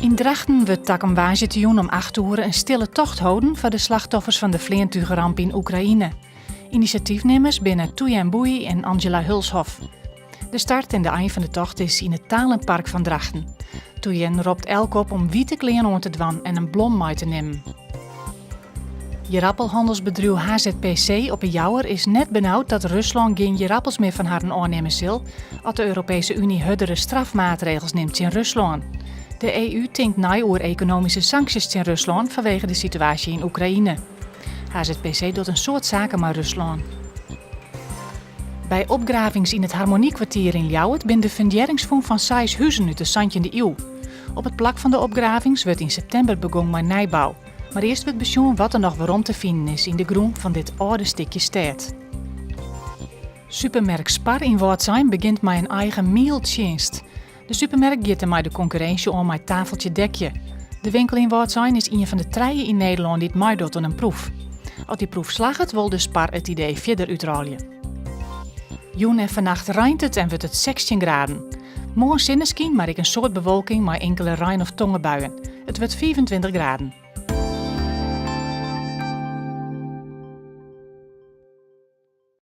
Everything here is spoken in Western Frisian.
Yn Drachten wurdt takom woansdeitejûn om acht oere in stille tocht holden foar de slachtoffers fan de fleantúchramp yn Oekraïne. Inisjatyfnimmers binne Tuyen Bui en Angela Hulshoff. De start en de ein fan de tocht is yn it Thalenpark fan Drachten. Tuyen ropt elk op om wite klean oan te dwaan en in blom mei te nimmen. Jerappelhannelsbedriuw HZPC op 'e Jouwer is net benaud dat Ruslân gjin jerappels mear fan harren ôfnimme sil as de Europese Uny hurdere strafmaatregels nimt tsjin Ruslân. De EU tinkt nei oer ekonomyske sanksjes tsjin Ruslân fanwege de situaasje yn Oekraïne. HZPC docht in soad saken mei Ruslân. By opgravings yn it Harmoniekwartier yn Ljouwert binne de fundearrings fûn fan seis huzen út de santjinde iuw. Op it plak fan de opgravings wurdt yn septimber begûn mei nijbou. Mar earst wurdt besjoen wat der noch werom te finen is yn de grûn fan dit âlde stikje stêd. Supermerk Spar yn Wâldsein begjint mei in eigen mieltsjinst. De supermerk giet dermei de konkurrinsje oan mei Tafeltje Dekje. De winkel yn Wâldsein is ien fan de trije yn Nederlân dy't meidocht oan in proef. As dy proef slagget, wol de Spar it idee fierder útrôlje. Jûn en fannacht reint it en wurdt it 16 graden. Moarn sinneskyn, mar ek in soad bewolking mei inkele rein of tongerbuien. It wurdt 25 graden.